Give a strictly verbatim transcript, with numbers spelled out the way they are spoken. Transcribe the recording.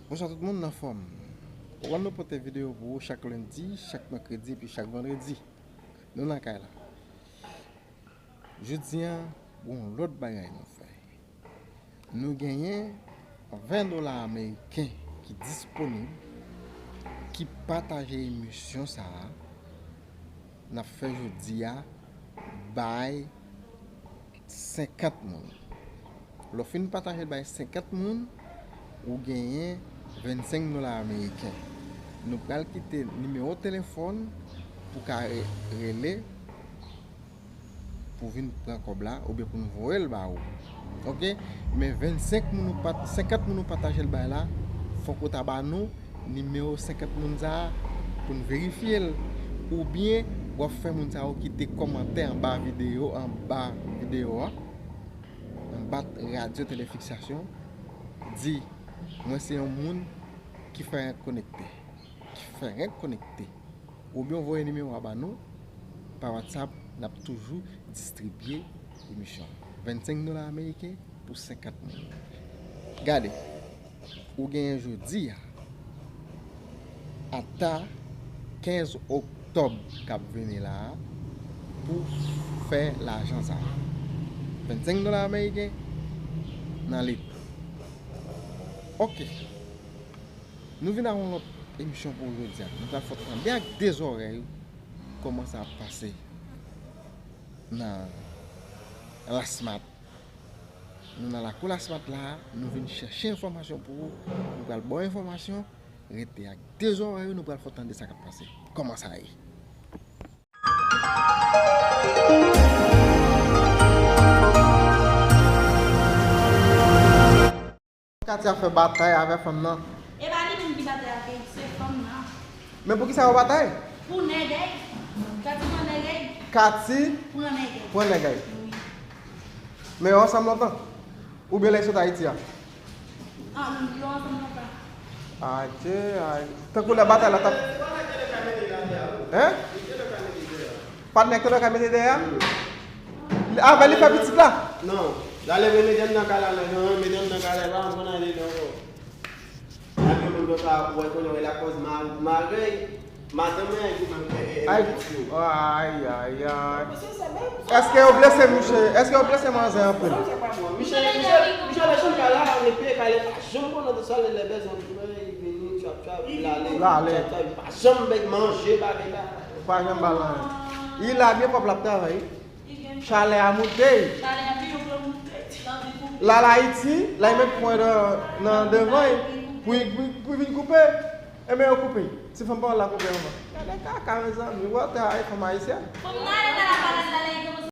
Bonswa tout moun, n anfòm. Pwogram nou pote videyo pou ou chak lendi, chak mèkredi epi chak vandredi. Nou nan kay la. Jodi a, gon lòt bagay nou fè. Nou genyen ven dola ameriken ki disponib, ki pataje emisyon sa a n ap fè jodi a bay senkant moun. Lè w fin pataje l bay senkant moun, ou genyen vennsenk dola ameriken. Nou pral kite nimewo telefòn pou ka re- rele pou vin pran kòb la oubyen pou n voye l ba ou. Oke? Men vennsenk moun ou pat- senkant moun ou pataje l bay la, fòk ou ta ba nou nimewo senkant moun sa a pou n verifye l. Oubyen w ap fè moun sa yo kite kòmantè anba videyo, anba videyo a, anba radyo telefiksasyon, di, mwen se yon moun ki fè renk konekte, ki fè renk konekte. Oubyen w voye nimewo a ba nou pa WhatsApp, n ap toujou distribye emisyon. Vennsenk dola ameriken pou senkant moun. Gade, ou genyen jodi a ata kenz oktòb k ap vini la a pou fè lajan sa a. Vennsenk dola ameriken nan lit. Oke. Nou vin ak yon lòt emisyon pou jodi a. Nou pral fè w tande ak de zòrèy ou kòman sa ap pase nan Lasmat. Nou nan lakou Lasmat la, nou vin chèche enfòmasyon pou ou. Nou pral ba w enfòmasyon, rete ak de zòrèy ou, nou pral fè w tande sa k ap pase. Kòman sa ye? Katya fè batay avè fanm nan. E pa li menm ki batay avè l, se fanm nan. Men poukisa yo batay? Pou nègèy. Kati pran nègèy. Kati pran nègèy. Pran nègèy. Wi. Men yo ansanm lontan? Oubyen lè y sot Ayiti a? Ah, yo ansanm lontan. Adje, ay. Tankou lè batay la t ap. Hein? Patnè k te dwe ka mete dèyè a? Avè li fè pitit la? Non. Dale vre medam nan kay la, non, medam nan kay la, pa ann konn ale non. Nan gen moun konsa, ou wè konnen wè lakòz ma- mare, madanm mwen, ou menm, e, e, e, Ay, pitit yo. Ay, ay, ay. Èske yo blese mouche? Èske yo blese manzè anpil? Michel, Michel, Michel, Michel, kay la, men pye kay la, pa janm konnen de sa, lè, lè bezwen, li vini, tchap, tchap, li ale, L ale. Tchap, tchap, li pa janm manje, bagay la. Pa janm ba l anyen. Li la byen pwòp, l ap travay. Chalè a moute. Chalè a pi yo pran moute. L al Ayiti, la y met pwen nan, nan devan y pou, pou, pou vin koupe. Enben, yo koupe. Ti fanm pa w la koupe anvan. Gade kaka, mezanmi. Wè, tè a, e fanm ayisyèn. Fanm nan ale nan laparèt la, lè y